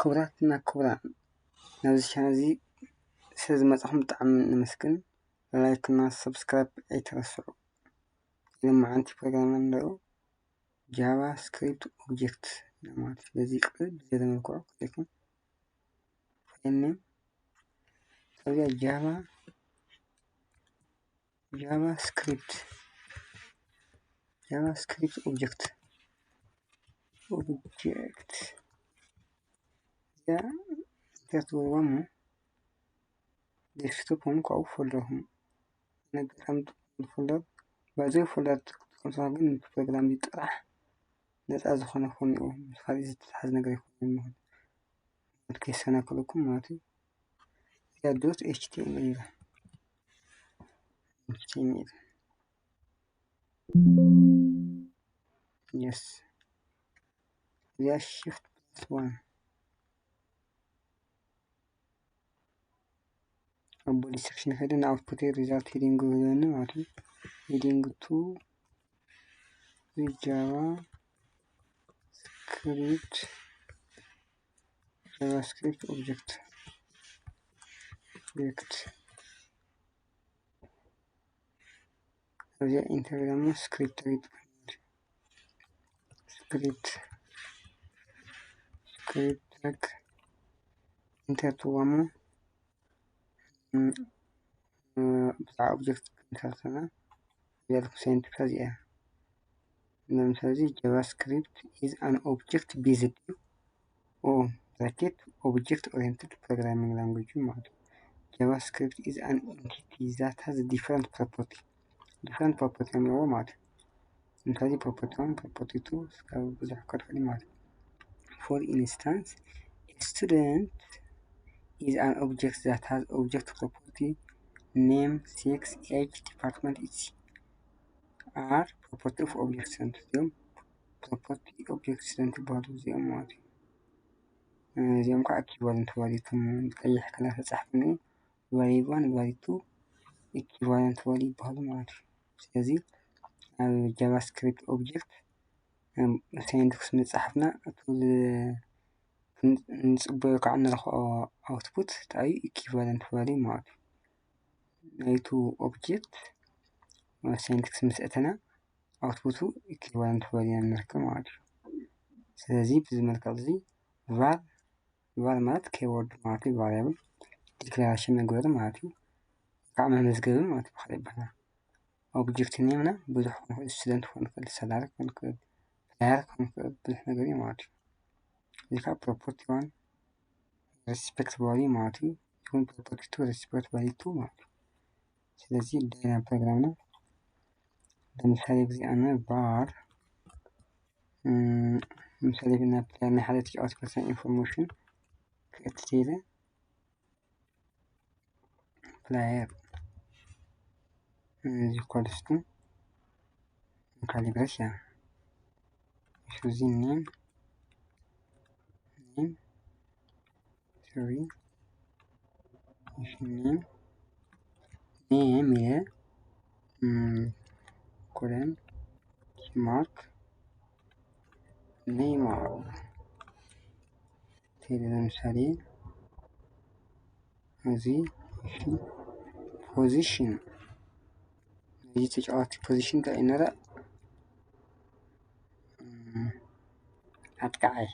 ክቡራትና ክቡራን፣ ናብዚ ቻናል እዚ ስለ ዝመጻኹም ብጣዕሚ ነመስግን። ላይክ እና ሰብስክራይብ ኣይትረስዑ። ሎማዓንቲ ፕሮግራምና ንሪኦ ጃቫ ስክሪፕት ኦብጀክት ማለት እዩ። ስለዚ ቅድም ብዘይ መልክዑ ክልኩም ፋይል ኔም ካብዚኣ ጃቫ ጃቫ ስክሪፕት ጃቫ ስክሪፕት ኦብጀክት ኦብጀክት እዚኣ ኢንተር ትገብርዋ እሞ ዴስክቶፕ ኾኑ ካብኡ ፎልደርኩም ነገር ከም ፎልደር ባይዘይ ፎልደር ትጥቀምሳ ግን ፕሮግራም ጥራሕ ነፃ ዝኾነ ኾኑ እዩ። ምስ ካልእ ዝተተሓዝ ነገር ይኾኑ ይሆን ማለት ከይሰናክለኩም ማለት እዩ። እዚኣ ዶት ኤች ቲ ኤም ኤል ኤች ቲ ኤም ኤል የስ እዚኣ ሽፍት ፕላስ ዋን ኣብ ቦዲ ሴክሽን ከይደ ንኣውትፑት ሪዛልት ሄዲንግ ይህበኒ ማለት እዩ። ሄዲንግ ቱ ጃቫ ስክሪፕት ጃቫ ስክሪፕት ኦብጀክት ኦብጀክት እዚኣ ኢንተር ደግሞ ስክሪፕት ሪድ ስክሪፕት ስክሪፕት ሪድ ኢንተር ትዋሙ ብዛዕባ ኦብጀክት ክንሰርተና እዚኣ ሴንቲክስ እዚኣ ንምሳሌ ጃቫስክሪፕት is an object based ኦ ብራኬት ኦብጀክት ኦሪየንትድ ፕሮግራሚንግ ላንጉጅ ማለት እዩ። ጃቫስክሪፕት is an entity that has different property different property ኣለዎ ማለት እዩ። ንምሳሌ ፕሮፐርቲ ዋን ፕሮፐርቲ ቱ እስካብ ብዙሕ ከድፈል ማለት እዩ። For instance student is an object that has object property name sex age department etc are property of object student እዮም። ፕሮፐርቲ ኦብጀክት ስቱደንት ይበሃሉ እዚኦም ማለት እዩ። እዚኦም ከዓ ኢኩቫለንት ቫሊዩ እቶም ቀይሕ ከለር ተፃሕፍኒ ቫሊዩ ዋን ቫሊዩ ቱ ኢኩቫለንት ቫሊዩ ይበሃሉ ማለት እዩ። ስለዚ ኣብ ጃቫስክሪፕት ኦብጀክት ሴንቲክስ ምፅሓፍና እቲ ንፅበዮ ከዓ ንረኽኦ ኣውትፑት እንታይ እዩ ኢኩቫለንት ቫሊዩ ማለት እዩ። ናይቱ ኦብጀክት ሴንቲክስ ምስ እተና ኣውትፑቱ ኢኩቫለንት ቫሊዩ ንረክብ ማለት እዩ። ስለዚ ብዚ መልክዕ እዚ ቫር ቫር ማለት ኬይወርድ ማለት እዩ። ቫሪያብል ዲክላሬሽን መግበሪ ማለት እዩ። ከዓ መመዝገቢ ማለት እዩ። ብካሊእ ይበሃል ኦብጀክት ኔምና ብዙሕ ክኾን ይኽእል፣ ስቱደንት ክኾን ይኽእል፣ ሰላሪ ክኾን ይኽእል፣ ፕላየር ክኾን ይኽእል፣ ብዙሕ ነገር እዩ ማለት እዩ። እዚ ከዓ ፕሮፐርቲ ዋን ሬስፔክት ቫሊዩ ማለት እዩ። ይኹን ፕሮፐርቲ ቱ ሬስፔክት ቫሊዩ ቱ ማለት እዩ። ስለዚ ዳይና ፕሮግራምና ለምሳሌ ጊዜ ኣነ ቫር ምሳሌ ናይ ፕላየር ናይ ሓደ ተጫዋቲ ፐርሰናል ኢንፎርሜሽን ክእትት ኢለ ፕላየር እዚ ኮልስቱ ካሊብሬሽን ሹዚ ኔም ኔም ሶሪ ኔም ኔም ኢለ ኮለን ማርክ ኔይማር ቴሌ ለምሳሌ እዚ ፖዚሽን እዚ ተጫዋቲ ፖዚሽን እንታይ ይነረ ኣጥቃዓይ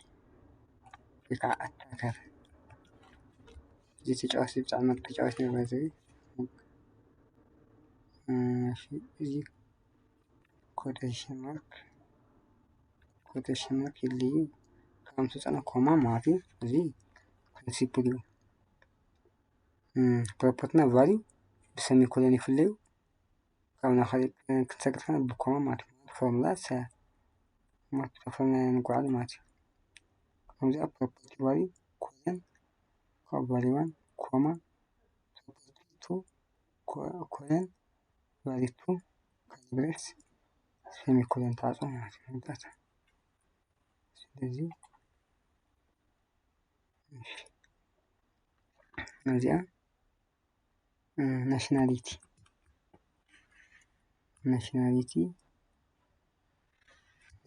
ወይ ከዓ ኣታከር እዚ ተጫዋቲ ብጣዕሚ ተጫዋቲ ነበር እዚ እዚ ኮቴሽን ማርክ ኮቴሽን ማርክ ይልዩ ካብ ምትፀነ ኮማ ማለት እዩ። እዚ ፕሪንሲፕል እዩ። ፕሮፐርቲና ቫሊዩ ብሰሚኮለን ይፍለዩ። ካብ ናብ ካሊእ ክንሰግር ከለና ብኮማ ማለት እዩ። ፎርሙላ ሰ ማለት ፎርሙላ ንጓዓሉ ማለት እዩ። ከምዚኣ ፕሮፐርቲ ቫሊዩ ኮለን ካብ ቫሊዩ ዋን ኮማ ፕሮፐርቲ ቱ ኮለን ቫሊዩ ቱ ካሊብሬስ ሰሚኮለን ተዓፅዋ ማለት እዩ። ስለዚ እዚኣ ናሽናሊቲ ናሽናሊቲ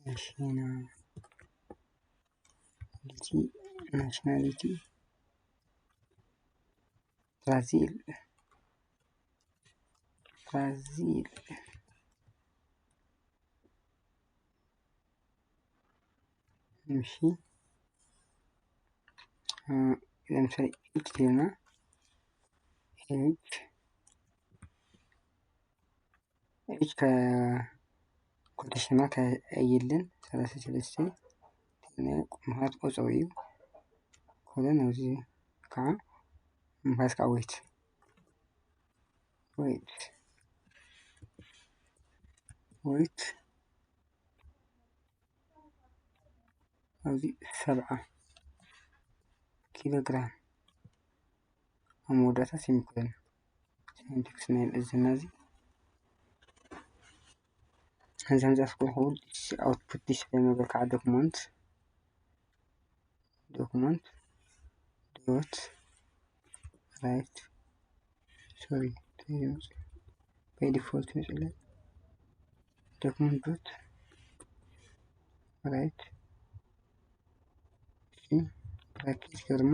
ናሽናሊቲ ናሽናሊቲ ብራዚል። ብራዚል። እሺ፣ ለምሳሌ ኤጅ ዜና ኤጅ ኤጅ ከኮቴሽን ማርክ ኣየለን ሰላሳ ሰለስተ ምክንያት ቁጽሪ እዩ። ኮለን ኣብዚ ከዓ ምክንያት ከዓ ዌይት ዌይት ዌይት ኣብዚ ሰብዓ ኪሎ ግራም ኣብ መወዳእታ ሴሚኮለን። ሴንቴክስ ናይ እዝና እዚ ከምዚ ከምዚ ኣስኩ ክብል ኣውትፑት ዲስፕሌይ መበል ከዓ ዶክመንት ዶክመንት ዶት ራይት ሶሪ ባይ ዲፎልት ይመፅለይ ዶክመንት ዶት ራይት ብራኬት ገርሞ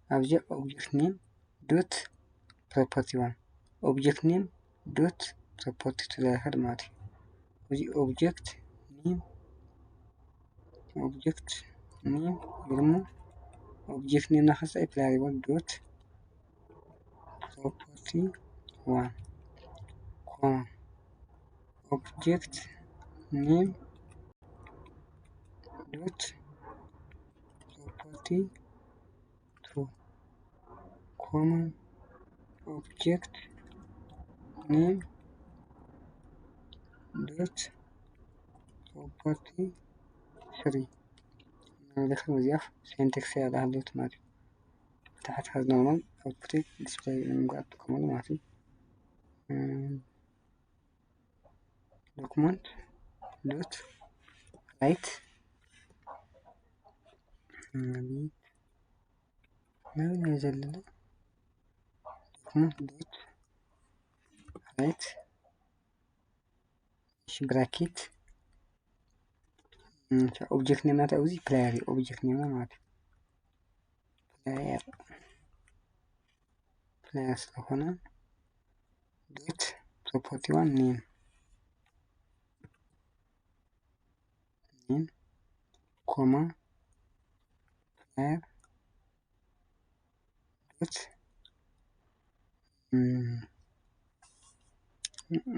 ኣብዚ ኦብጀክት ኔም ዶት ፕሮፐርቲ ዋን ኦብጀክት ኔም ዶት ፕሮፐርቲ ቱ ዝያኸድ ማለት እዩ። እዚ ኦብጀክት ኔም ኦብጀክት ኔም ገርሞ ኦብጀክት ኔም ናኸሳ ፕላሪቦል ዶት ፕሮፐርቲ ዋን ኮማ ኦብጀክት ኔም ዶት ፕሮፐርቲ ቱ ኮማ ኦብጀክት ኔም ዶት ፕሮፐርቲ ስሪ። ንልክም እዚኣ ሴንቴክስ ያለ ህልውት ማለት እዩ። ታሕቲ ከዚ ኖርማል ኣውትፑት ዲስፕሌይ ንምግባር ትጥቀመሉ ማለት እዩ። ዶክመንት ዶት ራይት ናበይ ዘለና ዶክመንት ዶት ራይት እሺ ብራኬት ኦብጀክት ኔም ናት ኣብዚ ፕላየር ኦብጀክት ኔም ማለት ፕላየር ፕላየር ስለሆነ ዶት ፕሮፐርቲ ዋን ኔም ኔም ኮማ ፕላየር ዶት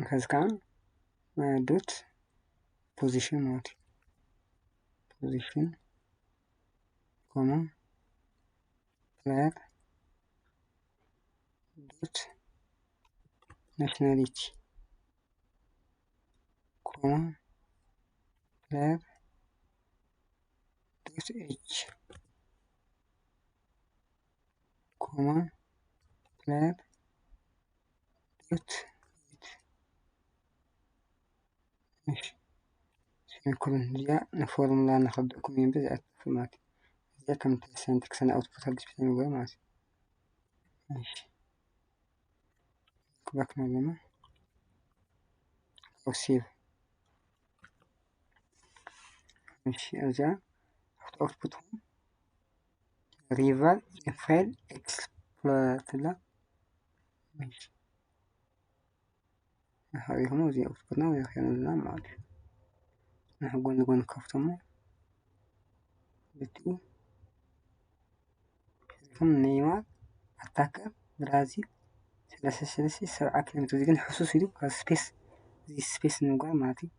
ከዚ ከዓ ዶት ፖዚሽን ማለት እዩ። ፖዚሽን ኮማ ፕላየር ዶት ናሽናሊቲ ኮማ ፕላየር ዶት ኤጅ ኮማ ፕላየር ዶት ሴሚኮሎን እዚኣ ንፎርሙላ ንኸብደኩም እየ እምበር እዚኣ ትጠፍእ ማለት እዩ። እዚኣ ከም ሴንቴክስ ናይ ኣውትፑት ዲስፕሌይ ንግበር ማለት እዩ። እሺ ክበክ ኣለና ሴቭ እሺ እዚኣ ኣብቲ ኣውትፑት ሪቨር ፋይል ኤክስፕሎረር ትብላ ሪኹም እዚ ኣውትፑትና ረኺብና ማለት እዩ። ንሕጎን ጎን ከፍቶሞ ብቲ ሪኹም ኔይማር ኣታከር ብራዚል ሰለስተ ሰለስተ ሰብዓ ኪሎ ሜትር ግን ሕሱስ ኢሉ ካብ ስፔስ እዚ ስፔስ ንምግባር ማለት እዩ።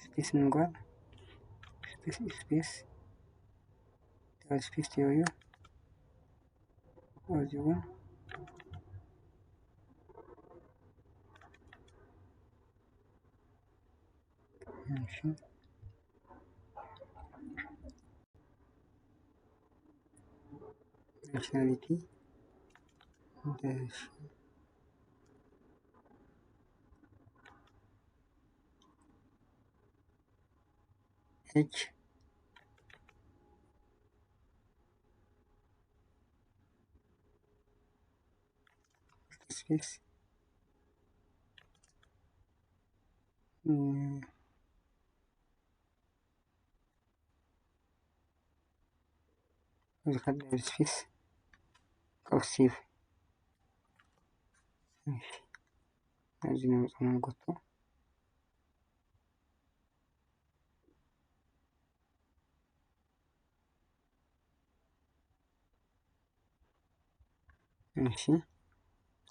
ስፔስ ንምግባር ስፔስ ስፔስ ስፔስ ቴዎሪ እዚ እውን እሺ ናሽናሊቲ ኤች ስፔስ እዚ ካብ ደብል ስፔስ ካብ ሴቭ። እሺ፣ ኣብዚ ነምፅኦ ንጎቶ። እሺ፣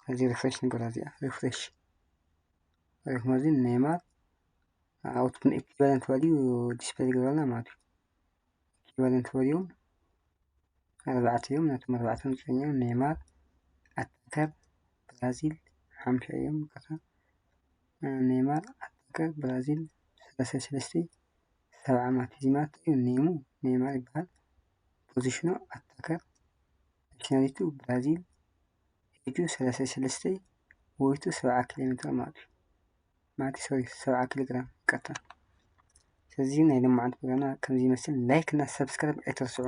እዚ ሪፍሬሽ ንገራ። እዚኣ ሪፍሬሽ ሪፍሬሽ ኔማር ኣውትፑት ኢኩቫለንት ቫልዩ ዲስፕሌይ ይገብረልና ማለት እዩ። ኢኩቫለንት ቫልዩ ኣርባዕተ እዮም። ናቶም ኣርባዕተ ንፅኛው ኔማር ኣታከር ብራዚል ሓምሻ እዮም። ከዛ ኔማር ኣታከር ብራዚል ሰላሳ ሰለስተ ሰብዓ ማለት እዩ። ማለት እዩ ኔሙ ኔማር ይበሃል። ፖዚሽኑ ኣታከር፣ ናሽናሊቱ ብራዚል፣ ኤጁ ሰላሳ ሰለስተ፣ ወይቱ ሰብዓ ኪሎ ሜትር ማለት እዩ። ማለት ሶሪ ሰብዓ ኪሎ ግራም ይቅርታ። ስለዚ ናይ ሎማዓንቲ ፕሮግራምና ከምዚ ይመስል። ላይክ እና ሰብስክራይብ ኣይትርስዑ።